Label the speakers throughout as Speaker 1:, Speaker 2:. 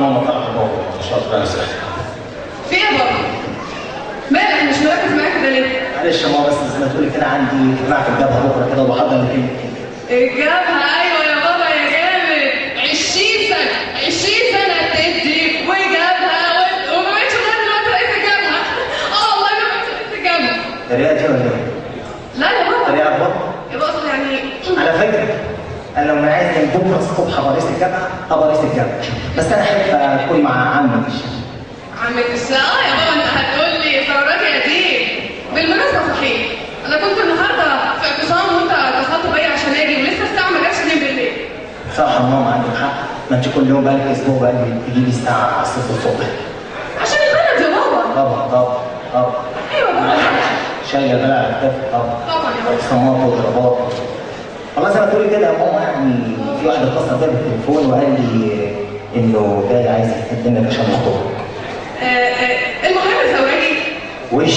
Speaker 1: ماما، فرح بابا ان شاء الله. ربنا يسعدك.
Speaker 2: في ايه يا بابا؟ مالك مش مركز معايا كده ليه؟
Speaker 1: معلش يا ماما، بس زي ما تقولي كده عندي اجتماع في الجبهة بكره كده وبحضر لكلمتين.
Speaker 2: الجبهة؟ ايوه يا بابا يا جامد، 20 سنة 20 سنة تدي وجبهه وما بقتش لغاية دلوقتي رئيس الجبهة. اه والله ما بقتش رئيس الجبهة.
Speaker 1: تريقه دي ولا ايه؟
Speaker 2: لا يا بابا.
Speaker 1: تريقه يا بابا؟
Speaker 2: يا بابا اصل يعني
Speaker 1: على فكرة انا لو عايز من بكره الصبح ابقى رئيس الجبهة ابقى رئيس الجبهة، بس انا احب اكون مع عمك الشيخ.
Speaker 2: عمك الشيخ؟ اه يا بابا انت هتقول لي ثورات يا دين. بالمناسبة صحيح، انا كنت النهارده في اعتصام وانت اتصلت بيا عشان اجي، ولسه الساعة ما جاتش 2 بالليل.
Speaker 1: صح يا ماما عندك حق، ما انت كل يوم بقالك اسبوع بقالك تجيبي الساعة 6 الصبح.
Speaker 2: عشان البلد يا بابا.
Speaker 1: طبعا طبعا طبعا.
Speaker 2: ايوه بابا.
Speaker 1: شايله البلد على كتافك طبعا.
Speaker 2: طبعا يا بابا.
Speaker 1: اعتصامات وضربات. والله زي ما تقولي كده يا ماما، يعني في واحد اتصل بيا بالتليفون وقال لي انه جاي عايز يتقدم لك عشان يخطبك.
Speaker 2: المهم ثورجي
Speaker 1: وش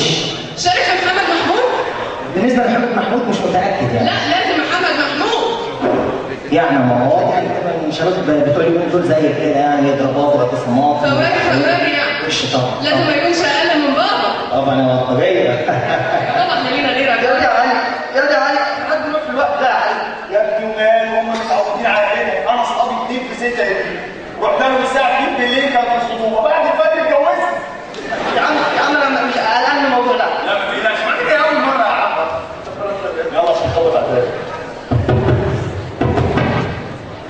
Speaker 2: شارك محمد محمود؟
Speaker 1: بالنسبة لمحمد محمود مش متاكد يعني.
Speaker 2: لا لازم محمد محمود.
Speaker 1: يعني ما هو يعني كمان شباب بتوع اليومين دول زي كده يعني ضربات واعتصامات.
Speaker 2: ثورجي ثورجي يعني.
Speaker 1: وش طبعا.
Speaker 2: لازم ما يكونش اقل من بابا.
Speaker 1: طبعا يا طبيعي.
Speaker 2: يا بابا احنا لينا غيرك.
Speaker 3: يا يا علي يا يا علي، حد يروح في الوقت ده يا علي؟
Speaker 4: يا ابني ومال، هم متعودين على كده. انا اصحابي 2 في 6 يا ابني، رحنا لهم الساعة 2 بالليل كانت الخطوبة، بعد الفجر اتجوزت.
Speaker 3: يا عم يا عم انا مش قلقان من الموضوع ده.
Speaker 4: لا ما تقلقش، ما دي اول مرة يا عم. يلا عشان نخبط على الباب.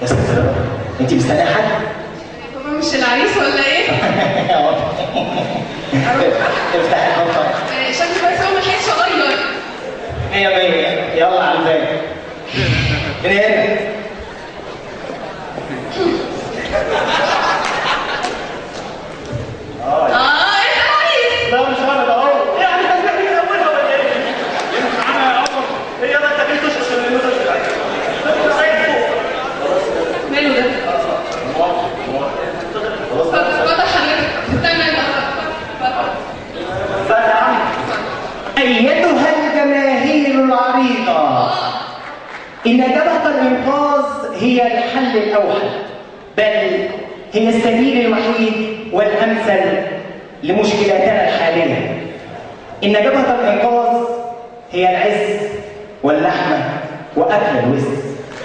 Speaker 1: يا ساتر، انت مستنيه حد؟
Speaker 2: بابا مش العريس ولا ايه؟
Speaker 1: افتح الباب.
Speaker 2: شكله كويس قوي، ما لحقتش اغير.
Speaker 1: 100 100. يلا على الباب. من هنا.
Speaker 2: اه انت العريس؟
Speaker 4: لا مش انا، ده هو. يعني انت من اولها ولا ايه؟ انت معانا يا قمر. هي ده انت جيت تشرب من الموزه بتاعتك. انت عايز فوق.
Speaker 2: ماله ده؟
Speaker 4: خلاص
Speaker 2: اتفضل حضرتك، استنى انت.
Speaker 4: اتفضل يا عم.
Speaker 1: ايتها الجماهير العريضة، ان جبهة الانقاذ هي الحل الاوحد، بل هي السبيل الوحيد والامثل لمشكلاتنا الحالية. ان جبهة الانقاذ هي العز واللحمة واكل الوز.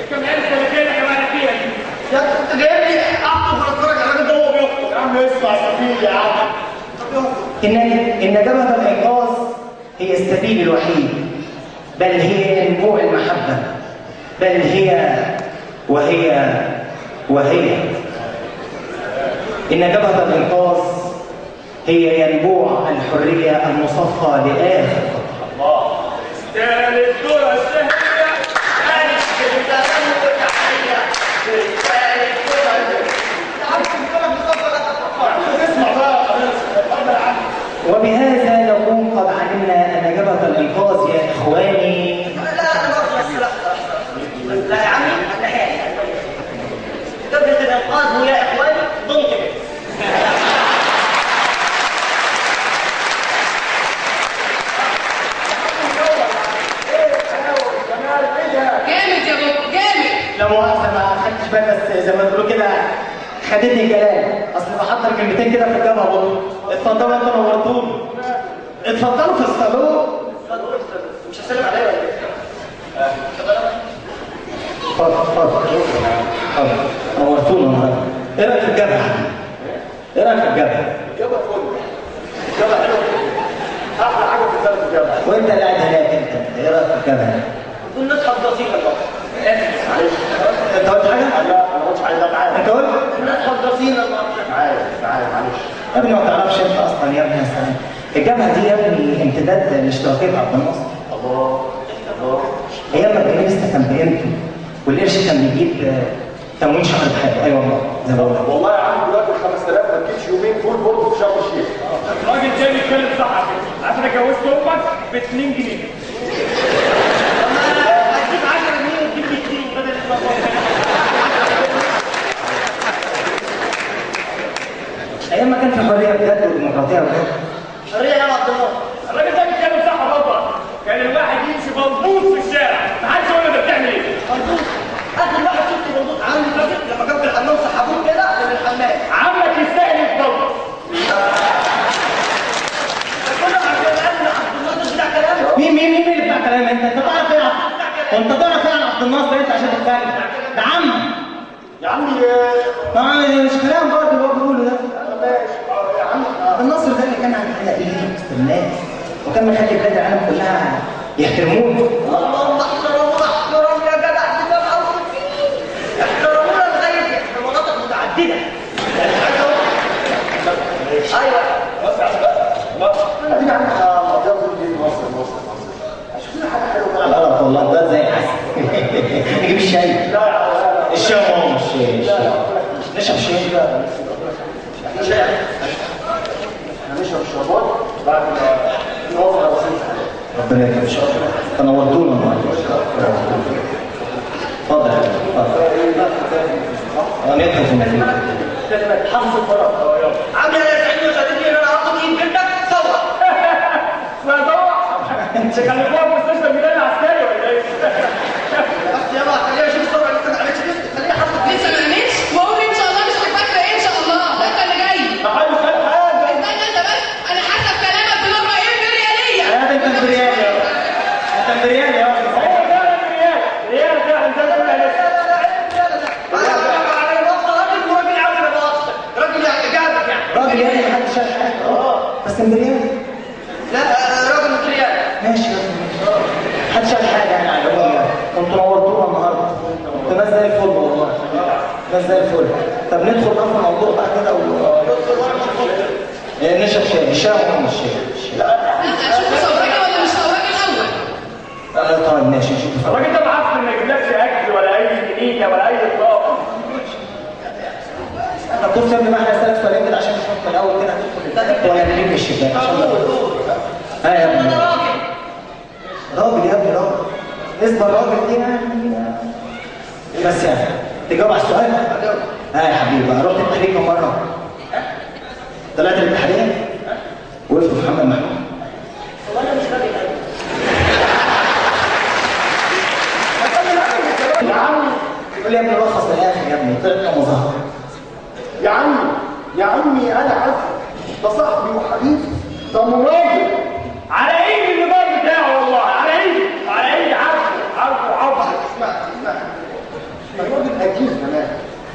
Speaker 4: الجمعية السلفية اللي احنا فيها دي.
Speaker 3: يا انت جايب لي اخطب ولا اتفرج على الراجل ده وهو بيخطب؟
Speaker 4: يا عم اسمع سفيه يا عم.
Speaker 1: ان جبهة الانقاذ هي السبيل الوحيد، بل هي ينبوع المحبة، بل هي وهي وهي. إن جبهة الإنقاذ هي ينبوع الحرية المصفى لآخر قطرة.
Speaker 4: الله. تستاهل الدرة الشهية، ألف
Speaker 3: سلام وتحية. تستاهل الدرة
Speaker 4: اسمع بقى اتفضل يا عم.
Speaker 1: وبهذا نكون قد علمنا أن جبهة الإنقاذ يا إخواني.
Speaker 3: لا لا لا لا يا عمي، جبهة الإنقاذ ويا إخواني ضم كده.
Speaker 2: جامد يا بابا جامد.
Speaker 1: لا مؤاخذة ما خدتش بالي، بس زي ما تقولوا كده خدتني الجلال، اصل بحضر كلمتين كده في الجبهة بكره. اتفضلوا انتوا نورتوني. اتفضلوا في الصالون.
Speaker 3: مش هسلم عليا ولا ايه؟
Speaker 1: اتفضل اتفضل اتفضل، نورتونا النهارده. ايه رايك في الجبهة؟ ايه رايك في الجبهة؟
Speaker 4: الجبهة فل. الجبهة حلوة، احلى حاجة في البلد الجبهة.
Speaker 1: وانت اللي قاعد هناك انت، ايه رايك في الجبهة؟
Speaker 3: دول ناس حضاصين النهارده.
Speaker 4: معلش
Speaker 1: انت قلت حاجة؟
Speaker 4: لا انا ما قلتش حاجة. لا معايا.
Speaker 1: انت قلت؟
Speaker 3: الناس حضاصين النهارده.
Speaker 4: معايا معايا معلش.
Speaker 1: يا ابني ما تعرفش انت اصلا يا ابني. يا سلام، الجبهة دي يا ابني امتداد لاشتراكيه عبد الناصر.
Speaker 4: الله الله.
Speaker 1: ايام ما الجنيه لسه كان بقيمته والقرش كان بيجيب تموين شهر بحاجة. ايوه والله زي ما بقول.
Speaker 4: والله يا عم دلوقتي ال 5000 ما تجيبش يومين فول برضه في شرم الشيخ.
Speaker 5: الراجل ده بيتكلم صح على فكرة، عشان اتجوزت امك ب 2 جنيه.
Speaker 3: هتجيب 10 جنيه وتجيب لي 2 بدل
Speaker 1: ايام ما كان في حرية بجد وديمقراطيه بجد.
Speaker 3: حرية يا عبد الله.
Speaker 5: الراجل ده بيتكلم صح يا بابا، كان الواحد يمشي بلبوط في الشارع، ما حدش يقول له انت بتعمل ايه؟
Speaker 3: بلبوط. اخر واحد شفته بلبوط عامل لما كان في الحمام سحبوه كده من الحمام.
Speaker 5: عمك
Speaker 1: كلام انت تعرف ايه؟ وانت تعرف ايه عن عبد الناصر انت عشان تتكلم؟ ده عم
Speaker 3: يا عمي.
Speaker 1: ما مش كلام برضه اللي هو بيقوله ده.
Speaker 3: ماشي يا عم.
Speaker 1: عبد الناصر ده اللي كان عامل ايده وسط الناس وكان مخلي بلاد العالم كلها يحترموه.
Speaker 6: اللهم احترمونا احترام يا جدع، دي بقى احترمونا لغاية في مناطق متعددة. ايوه
Speaker 3: بس يا عم بقى ادينا عم مقضيها دي مصر مصر مصر. شوف لنا حاجة حلوة بقى.
Speaker 1: غلط والله ده زي العسل. نجيب الشاي.
Speaker 3: لا لا
Speaker 1: الشاي ماما الشاي. نشرب شاي.
Speaker 3: احنا شاي. احنا نشرب شربات بعد ما نوافق على وسيلة.
Speaker 1: ربنا يكرمك ان شاء الله. تنورتونا النهارده. اتفضل اتفضل. ندخل في الموضوع.
Speaker 6: كلمات حافظ الفراغ. عامل ايه يا سعيد وشاددني ان انا هاخد ايد بنتك؟ صور.
Speaker 5: ما صور. انت كلموها في مستشفى الميدان العسكري ولا ايه؟
Speaker 6: بس يلا خليها اشوف الصورة اللي انت ما عملتش دي، خليها حافظ.
Speaker 2: لسه ما قامتش؟ واقول ان شاء الله مش فاكره ايه ان شاء الله، ده انت اللي جاي.
Speaker 5: ما حدش قال حاجة.
Speaker 2: استنى انت بس، انا حسب كلامك بلغه امبرياليه.
Speaker 1: لا ده انت امبريالي يا انت امبريالي يا
Speaker 5: هو فعلا امبريالي. ريال فعلا ده
Speaker 6: لا
Speaker 1: راجل يعني محدش شاف حاجة. بس امبريالي.
Speaker 6: لا راجل امبريالي.
Speaker 1: ماشي يا ماشي. محدش شاف حاجة يعني على العموم يعني. كنتوا نورتونا النهارده. كنتوا ناس زي الفل والله. ناس زي الفل. طب ندخل بقى في الموضوع بقى كده نشرب شاي. الشاي ولا مش شاي؟
Speaker 2: لا اشوف ثورجي ولا مش ثورجي الاول.
Speaker 1: طيب ماشي نشوف.
Speaker 5: الراجل ده معفن ما يجيبلكش اكل ولا اي جنينة ولا اي اطلاق.
Speaker 1: طب بص يا ابني ما احنا هسألك سؤالين كده عشان نشوف من الاول كده هتدخل ولا نجيب من الشباك عشان ها يا ابني. راجل يا ابني راجل. نسبة الراجل دي يعني بس يعني تجاوب على السؤال؟ ها يا حبيبي بقى رحت التحرير كم مرة؟ طلعت الاتحادية؟ وقفت في محمد محمود؟
Speaker 6: هو انا مش راجل قوي.
Speaker 1: يا عم قول لي يا ابني لخص للاخر يا ابني طلعت كام مظاهرة؟
Speaker 3: يا عمي يا عمي انا عارفه ده صاحبي وحبيبي ده مراجل.
Speaker 5: على ايدي النضال بتاعه والله، على ايدي على ايدي. عارفه عارفه عارفه.
Speaker 3: اسمع اسمع الراجل قديم زمان.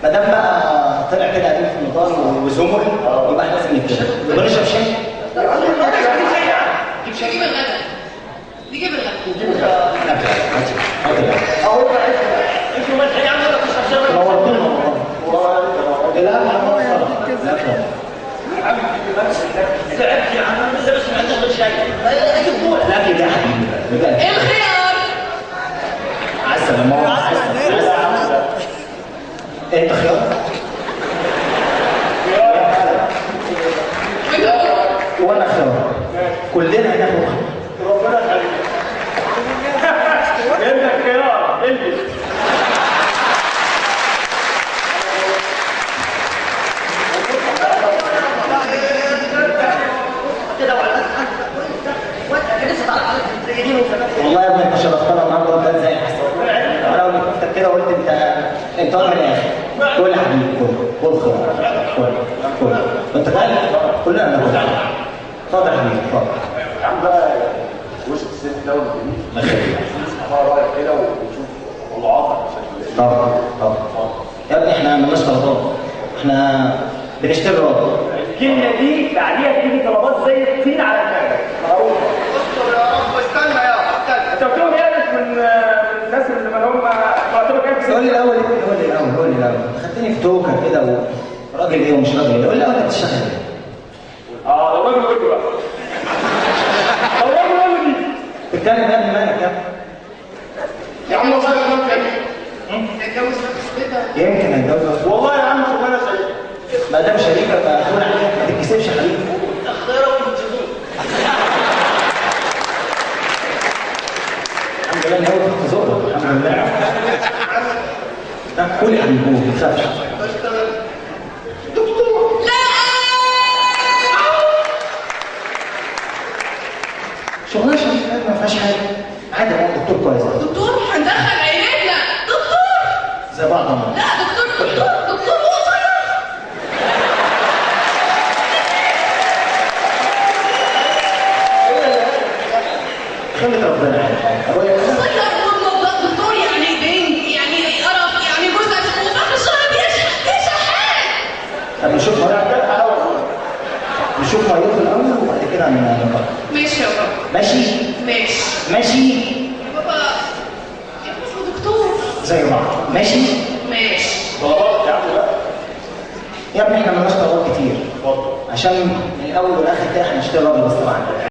Speaker 1: ما دام بقى طلع كده قديم في النضال وزمر يبقى احنا لازم نتكلم. يبقى نشرب شاي.
Speaker 6: يا عم
Speaker 2: نجيب شاي. نجيب الغدا. نجيب الغدا.
Speaker 3: نجيب الغدا.
Speaker 1: اهو
Speaker 6: بقى انتوا مالحين يا عم ولا تشرب شاي؟
Speaker 1: نورتونا والله. لا
Speaker 6: تعبت يا عم لسه بس ما عندناش غير شاي. اجيب بوله.
Speaker 1: الاكل ده يا حبيبي
Speaker 2: الخيار.
Speaker 1: عسل يا ماما. انت خيار؟ وانا خيار. كلنا هناخد خيار.
Speaker 5: ربنا يخليك. انت خيار البس.
Speaker 1: والله يا ابني انت شرفتنا النهارده وانت زي العسل. انا اول ما شفتك كده قلت انت من الاخر. كل يا حبيبي كل كل خير كل كل انت فاهم؟ كلنا ناكل. اتفضل يا حبيبي اتفضل.
Speaker 3: يا عم بقى وش الست ده والجميل.
Speaker 1: الله يخليك.
Speaker 3: نسمع بقى رايك كده ونشوف موضوعاتك بشكل.
Speaker 1: طبعا طبعا يا ابني احنا مالناش طلبات، احنا بنشتري راجل.
Speaker 5: الكلمة دي بعديها بتيجي طلبات زي الطين على دماغك. معروفة.
Speaker 6: استر يا رب. استنى يا استنى.
Speaker 5: انت قلت لهم ايه من الناس اللي هم مرتبه كام؟
Speaker 1: قول لي الاول قول لي الاول قول لي الاول. خدتني في توكه كده وراجل ايه ومش راجل ايه؟ قول لي الاول انت بتشتغل ايه؟
Speaker 5: لو راجل قول لي بقى. لو راجل قول لي دي.
Speaker 1: بتتكلم يا ابني مالك يا ابني؟
Speaker 3: يا عم والله يا
Speaker 2: اتجوز نفسك.
Speaker 1: يمكن اتجوز
Speaker 3: والله يا عم شغلانة شريكه.
Speaker 1: ما دام شريكه فاخونا عليك ما تتكسفش يا حبيبي.
Speaker 6: اختيارك وبتشوفوه.
Speaker 1: الحمد لله ان هو في زوره الحمد لله. كل يا حبيبي ما تخافش.
Speaker 6: بشتغل دكتور.
Speaker 2: لا
Speaker 1: شغلانة شريكه ما فيهاش حاجة عادي. هو دكتور كويس.
Speaker 2: دكتور هندخل عيلتنا دكتور
Speaker 1: زي بعض.
Speaker 2: لا دكتور دكتور دكتور قصير.
Speaker 1: خلة ربنا. طب أقول لك حاجة؟
Speaker 2: قصير والموضوع دكتور يعني بنج يعني قرف يعني جثث، وفي اخر الشهر بيشحات.
Speaker 1: طب نشوف نشوف ميته الاول وبعد كده نقرر.
Speaker 2: ماشي يا بابا.
Speaker 1: ماشي؟
Speaker 2: ماشي.
Speaker 1: ماشي؟
Speaker 2: يا بابا يا بابا دكتور
Speaker 1: زي بعض. ماشي؟
Speaker 2: ماشي.
Speaker 3: طلبات يا عم بقى.
Speaker 1: يا ابني احنا مالناش طلبات كتير.
Speaker 3: اتفضل.
Speaker 1: عشان من الاول والاخر كده احنا هنشتري راجل بس طبعا.